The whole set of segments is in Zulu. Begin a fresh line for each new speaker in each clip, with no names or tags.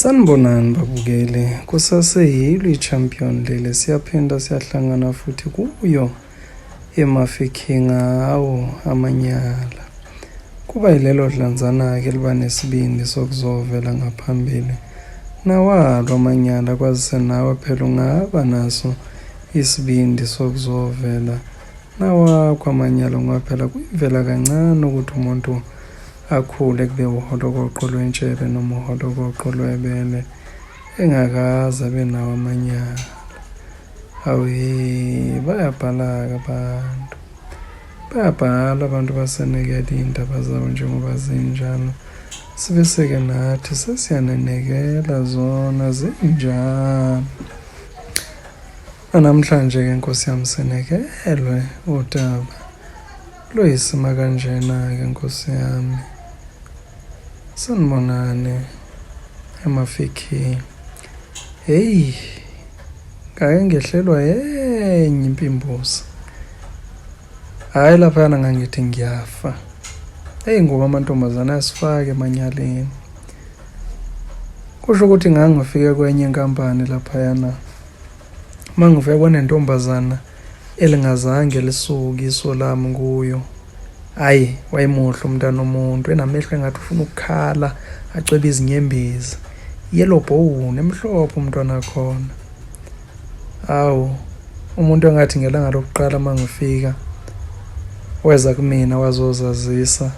Sanibonani babukeli, kusaseyilo i-champion leli, siyaphinda siyahlangana futhi kuyo iMafikeng awo amanyala. Kuba yilelo dlanzana-ke liba nesibindi sokuzovela ngaphambili nawalo amanyala kwazise nawe phela ungaba naso isibindi sokuzovela nawakho amanyala ngoba phela kuyivela kancane ukuthi umuntu akhule kube uholokoqo lwentshebe noma uholokoqo lwebele engakaze abe nawo amanyala. Awu he, bayabhala-ke abantu. Bayabhala abantu basenekela iy'ndaba zabo njengoba zinjalo. Sibese-ke nathi sesiyanenekela zona zinjalo. Namhlanje-ke Nkosi yami senekelwe udaba luyisima kanjena-ke Nkosi yami. Sanibonani emafikini. Hey, ngake ngehlelwa yenye impimbuza. Hhayi laphayana ngangithi ngiyafa. Eyi ngoba amantombazane ayasifaka emanyaleni. Kusho ukuthi ngangifike kwenye inkampani laphayana. Uma ngifika kwanentombazana elingazange lisuke iso lami kuyo. Hhayi wayemuhle umntana omuntu enamehlo engathi ufuna ukukhala acwebe izinyembezi. Yellow bone emhlophe umntwana khona. Awu umuntu engathi ngelanga lokuqala uma ngifika weza kumina wazozazisa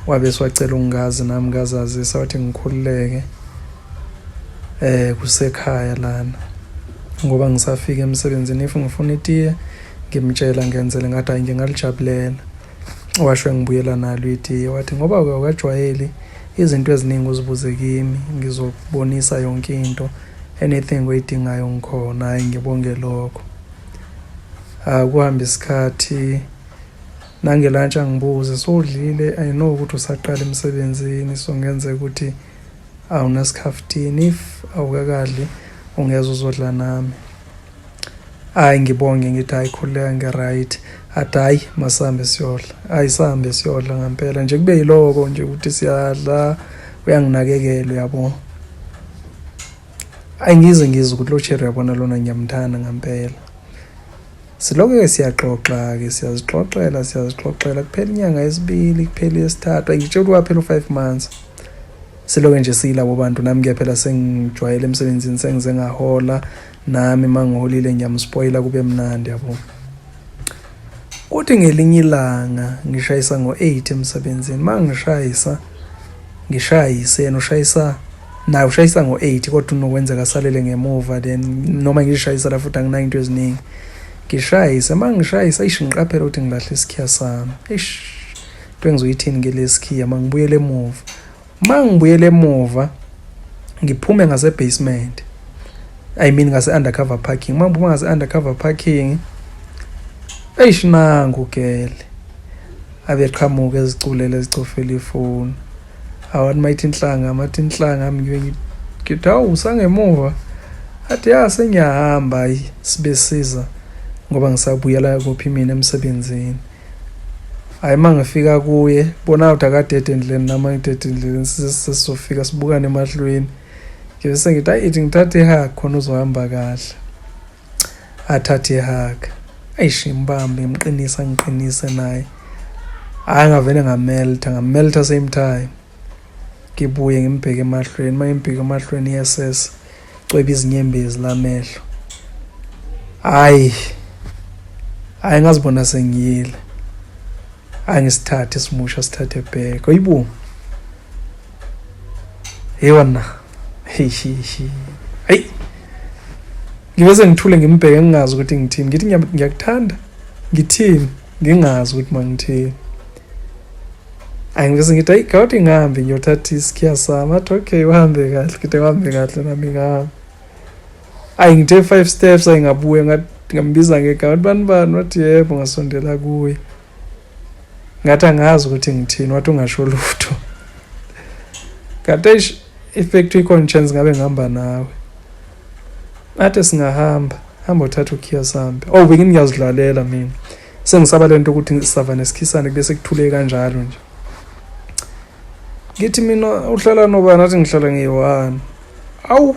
wabe swacela ukungazi nami ngazazisa wathi ngikhululeke eh kusekhaya lana ngoba ngisafika emsebenzini if ngifuna itiye ngimtshela ngenzele ngathi hayi ngingalijabulela washo engibuyela nalo itiye wathi ngoba awukajwayeli izinto eziningi uzibuze kimi ngizokubonisa yonke into anything oyidingayo ngikhona hayi ngibonge lokho akuhamba isikhathi nangelantshi angibuze sowudlile i know ukuthi usaqala emsebenzini so ngenzeka ukuthi awunasikhaftini if awukakadli ungeze uzodla nami hayi ngibonge ngithi hayi khululeka nge-right athi hayi masihambe siyodla hayi sihambe siyodla ngampela nje kube yiloko nje ukuthi siyadla uyanginakekela uyabo ayi ngize ngizwe ukuthi lo cherry uyabona lona ngiyamthanda ngampela silokhu-ke siyaxoxa-ke siyazixoxela siyazixoxela kuphela inyanga yesibili kuphela yesithathu ayingitshela ukuthi kwaphela u-five months siloke nje siyilabo bantu nami ke phela sengijwayele emsebenzini sengize ngahola nami mangiholile ngiyamspoila kube mnandi yabo kuthi ngelinye ilanga ngishayisa ngo-8 emsebenzini mangishayisa ngishayise yena ushayisa naye ushayisa ngo-8 kodwa unokwenzeka asalele ngemuva then noma ngishayisa la futhi anginayo into eziningi ngishayise uma ngishayisa eish ngiqaphela ukuthi ngilahle isikhiya sami eish into engizoyithini ngeleskhiya uma ngibuyele emuva uma ngibuyele emuva ngiphume ngase-basement I mean ngase-undercover parking uma ngiphuma ngase-undercover parking eish nangu gele abeqhamuka eziculela ezicofela ifoni awathi mayithi inhlanga mathi inhlanga ami ngibe ngithi hawu usangemuva athi ya sengiyahamba hayi sibe siza ngoba ngisabuyela kuphi mina emsebenzini hayi uma ngifika kuye bona ukuthi akadede endleleni nami angidede endleleni sesizofika sibukane emahlweni ngibe sengithi hayi ithi ngithathe ihug khona uzohamba kahle athathe ihug eish ngimbambe ngimqinise ngiqinise naye hhayi ngavele ngameltha ngameltha same time ngibuye ngimbheke emahlweni uma ngimbheke emahlweni i-ss cweba izinyembezi lamehlo hayi hayi ngazibona sengiyile angisithathe simusha sithathe back oyibo hey wena hey hey hey ngibe sengithule ngimbheke ngingazi ukuthi ngithini ngithi ngiyakuthanda ngithini ngingazi ukuthi mangithini angibese ngithi ayi khawuthi ngihambe ngiyothatha isikhiya sami athi okay uhambe kahle ngithi uhambe kahle nami ngihamba ayi ngithe five steps ayi ngabuya ngambiza ngegama bani bani wathi yebo ngasondela kuye ngathi angazi ukuthi ngithini wathi ungasho lutho ngathi eish if bekuthiwa ikhona chance ngabe ngihamba nawe athi singahamba hamba uthatha ukhiya sambe oh bengini ngiyazidlalela mina sengisaba lento ukuthi sava nesikhisane kube sekuthule kanjalo nje ngithi mina uhlala nobani athi ngihlala ngiyi-one Awu,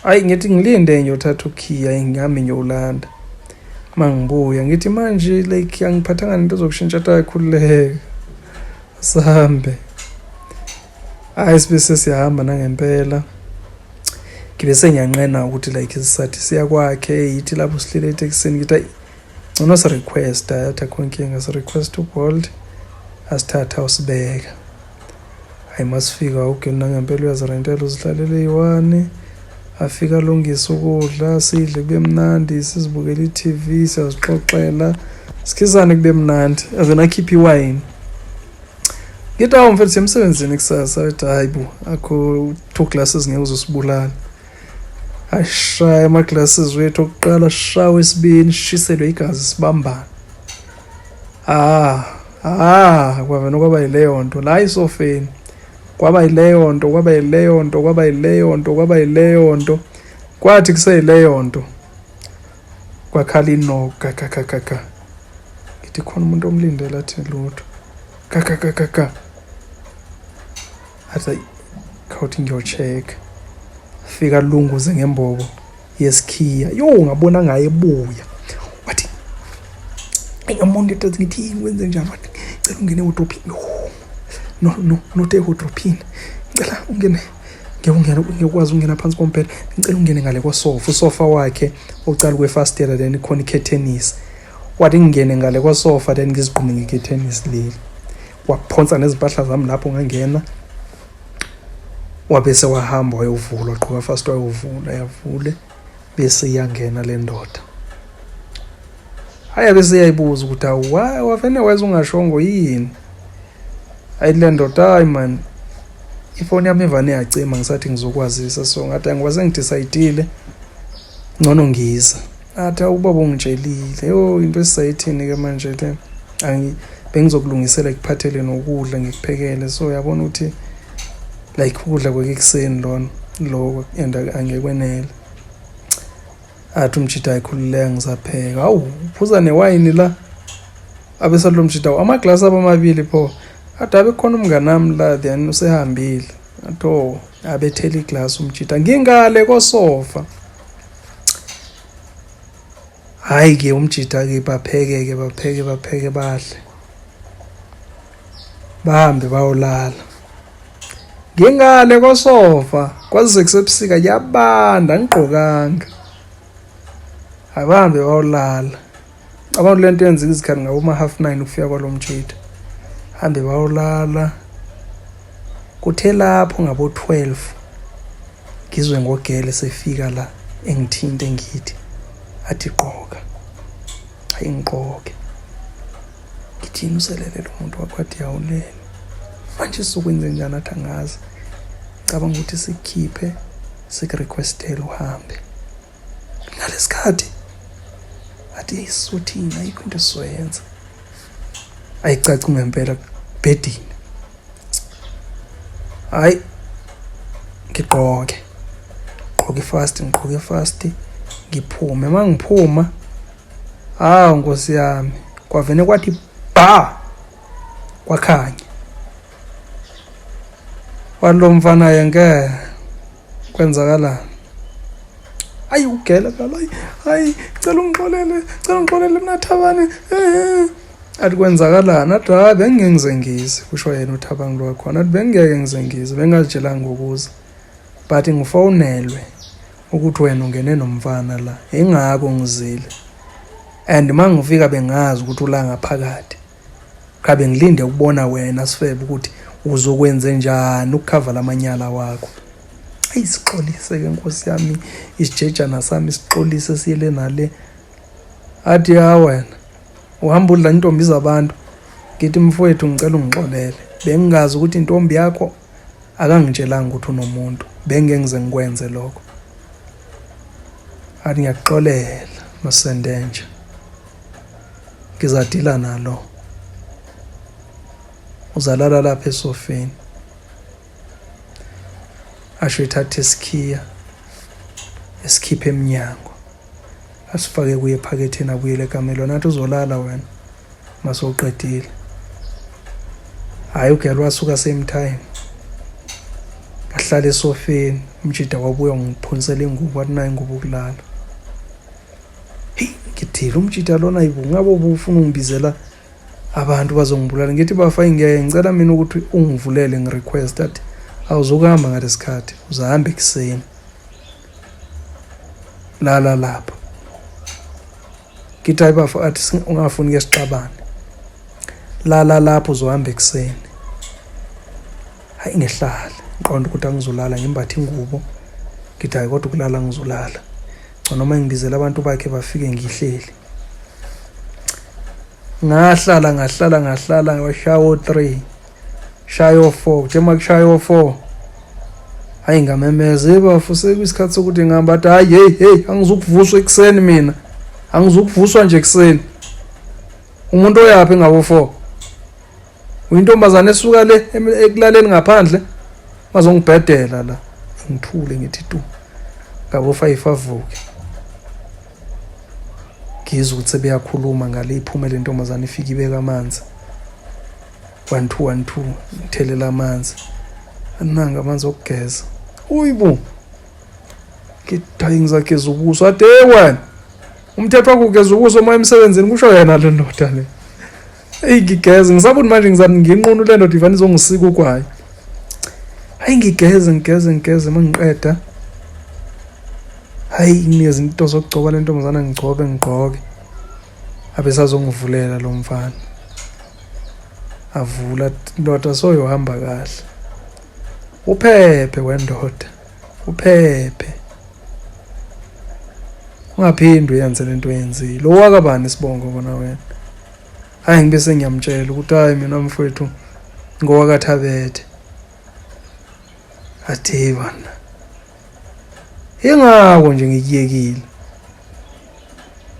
hayi, ngithi ngilinde ngiyothatha ukhiya, ngihambe ngiyowulanda. Uma ngibuya ngithi manje like angiphathanga nento zokushintsha, athi akhululeka, sihambe. Hayi, sibe sesiyahamba nangempela. Ngibe sengiyanqena ukuthi like sisathi siya kwakhe, yithi lapho sihlele etekisini ngithi ayi, ngcono si-request. Athi akho nkinga, si-request uBolt, asithatha usibeka. Hayi, masifika ugeli nangempela uyazirentela, uzihlalele eyi-one. Afike alungise ukudla, sidle kube mnandi, sizibukele i-TV, siyazixoxela, sikhisane kube mnandi, avena akhiphe iwayini. Ngithi awu mfethu, sisemsebenzini kusasa. Athi hayi bo, akho two glasses, ngeke uzosibulala. Ashaya ama-glasses wethu okuqala, shawa esibini, sishiselwe igazi, sibambane. Ah ah, kwavena kwaba yileyo nto la esofeni, kwaba yileyo nto, kwaba yileyo nto, kwaba yileyo nto, kwaba yileyo nto. Kwathi kuseyileyo nto kwakhala inoka kakakaka. Ngithi khona umuntu omlindele, athi lutho, kakakakaka. Athi khawuthi ngiyo-check. Fika lunguze ngembobo yesikhiya, yo, ngabona ngaye ebuya, wathi engamuntu ethi, ngithi yini, wenze njani? Wathi cela ungene ewodrophini. Yo, no no, not ewodrophini, ngicela ungene, ngeke ungene, ngeke ungena phansi kombhede, ngicela ungene ngale kwasofa. Usofa wakhe ucala kwefastela, then khona ikhethenisi. Wathi ngingene ngale kwasofa, then ngizigqume ngekhethenisi leli. Waphonsa nezimpahla zami lapho, ngangena, wabe sewahamba wayovula, waqhuba fast wayovula, yavule, bese iyangena le ndoda. Hayi, bese iyayibuza ukuthi awu, wavene weza ungashongo yini? Hayi, le ndoda, hayi man, ifoni yami ivane yacima ngisathi ngizokwazisa, so ngathi ngoba sengidecide ngcono ngiza. Athi awubaba ungitshelile, yo, into esisayithini-ke manje le, bengizokulungisela, ngikuphathele nokudla, ngikuphekele, so uyabona ukuthi like ukudla kwekuseni lona lokho and angekwenele. Athi umjida ayikhululeka, ngisapheka. Hawu, uphuza newayini la. Abe lo mjida amaglasi abamabili pho. Athi abe khona umnganami la, then usehambile. Athi oh, abethela iglasi umjida ngingale kosofa. Hhayi ke, umjida ke, bapheke ke, bapheke, bapheke, badle, bahambe bayolala. Ngingale kosofa, kwazise kusebusika, kuyabanda, ngigqokanga. Abahambe bayolala. Abantu lento yenzeka izikhathi ngabo ma-9:30 ukufika kwalo mjida, hambe bayolala. Kuthe lapho ngabo 12 ngizwe ngogele sefika la, engithinte, ngithi, athi gqoka. Hayi, ngigqoke. Ngithini, uselele lo muntu wakho? Athi yawulele. Manje sizokwenze njani? Athi angazi, cabanga ukuthi sikhiphe, sikurequestele uhambe ngalesikhathi. Athi sizothini? Ayikho into esizoyenza, ayicaci ngempela kubhedini. Hayi, ngigqoke, gqoke fast, ngigqoke fast, ngiphume. Uma ngiphuma, hawu nkosi yami, kwavene kwathi ba, kwakhanya. Wathi lo mfana yenke kwenzakalani? Ayi, ugela phela, hayi hayi, cela ungixolele, cela ungixolele mina Thabani. Athi kwenzakalani? Athi hayi, bengingeke ngize ngize, kusho yena uThabani lo wakhona. Athi bengingeke ngize ngize, bengingazitshelanga ngokuza, but ngifonelwe ukuthi wena ungene nomfana la, ingakho ngizile, and uma ngifika bengazi ukuthi ula ngaphakathi. Cha, bengilinde ukubona wena sifebe ukuthi uzokwenze njani ukukhava lamanyala wakho. Ayi, sixolise ke nkosi yami, isijejana sami, sixolise, siyele nale. Athi ya, wena uhamba udla intombi zabantu. Ngithi mfowethu, ngicela ungixolele, bengingazi ukuthi intombi yakho, akangitshelanga ukuthi unomuntu, bengeke ngize ngikwenze lokho. Athi ngiyakuxolela masendenja, ngizadila nalo, uzalala lapha esofeni. Asho ethatha isikhiya, esikhipha emnyango, asifake kuye ephaketheni, abuyele ekamelweni. Athi uzolala wena masowuqedile. Hhayi, ugel wasuka same time. Wahlala esofeni umjida wabuya ngiphonsela ingubo wathi nayo ingubo ukulala. Hey ngithile umjida lona yibo ngabe ubufuna ungibizela abantu bazongibulala ngithi bafa ngeke ngicela mina ukuthi ungivulele ngirequest athi awuzukuhamba ngalesikhathi uzahamba ekuseni lala lapha ngithi hayi bafo athi ungafuni ke sixabane lala lapho uzohamba ekuseni hayi ngihlale ngiqonda ukuthi angizolala ngimbathe ingubo ngithi hayi kodwa ukulala ngizolala ngcono uma ngibizela abantu bakhe bafike ngihleli ngahlala ngahlala ngahlala ngashaya o-3 shaya o-4 kuthe uma kushaya o-4 hayi ngamemeza hey bafo sekuyisikhathi sokuthi ngihamba athi hayi hey hey angizukuvuswa ekuseni mina angizukuvuswa nje ekuseni umuntu oyaphi ngabo-4 uyintombazane esuka le ekulaleni ngaphandle bazongibhedela la ngithule ngithi tu ngabo-5 avuke ngizwe ukuthi sebeyakhuluma ngale iphume le ntombazane ifike ibeka amanzi 1 2 1 2 ngithelela amanzi ananga amanzi okugeza uyibo ngithi ngizageza ubuso ade wena umthetho wakho ugeza ubuso uma emsebenzini kusho yena le ndoda le eyi ngigeze ngisabuni manje ngizani nginqunu le ndoda ivane izongisika ugwayi hayi ngigeze ngigeze ngigeze uma ngiqeda hayi nginikeze into zokugcoba le ntombazana ngigcobe ngigqoke abesazongivulela lo mfana avula ndoda soyohamba kahle uphephe wendoda uphephe ungaphindi uyenze lento oyenzile owakabani isibongo kona wena hayi ngibe sengiyamtshela ukuthi hayi mina mfowethu ngowakathabethe athi bana ingako nje ngikuyekile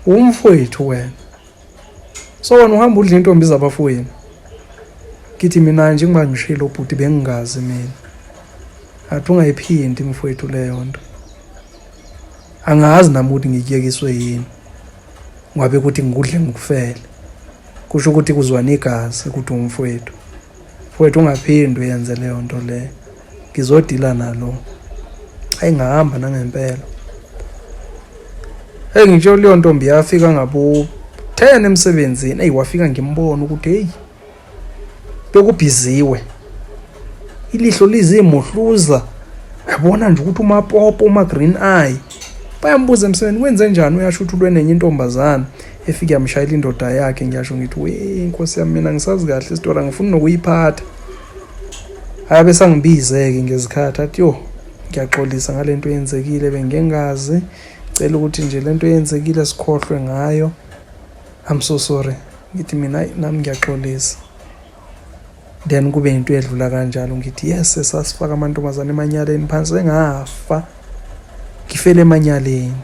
umfowethu wena so wena uhamba udla intombi zabafowenu ngithi mina njengoba ngishilo ubhuti bengingazi mina athi ungayiphindi mfowethu leyo nto angazi nami ukuthi ngikuyekiswe yini ngabe ukuthi ngikudle ngikufele kusho ukuthi kuzwana igazi ukuthi umfowethu mfowethu ungaphindi uyenze leyo nto leyo ngizodila nalo hayi ngahamba nangempela hey ngisho leyo ntombi yafika ngabo 10 emsebenzini eyi wafika ngimbona ukuthi hey bekubhiziwe ilihlo lizimuhluza yabona nje ukuthi umapopo uma green eye bayambuza emsebenzini wenze njani uyasho ukuthi ulwe nenye intombazana efike yamshayela indoda yakhe ngiyasho ngithi we inkosi yami mina ngisazi kahle isitori angifuni nokuyiphatha Hayi abesangibize-ke ngezikhathi athi yo ngiyaxolisa ngale nto eyenzekile bengingazi cela ukuthi nje le nto eyenzekile sikhohlwe ngayo I'm so sorry ngithi mina nami ngiyaxolisa then kube into edlula kanjalo ngithi yes sasifaka amantombazane emanyaleni phansi engafa ngifele emanyaleni.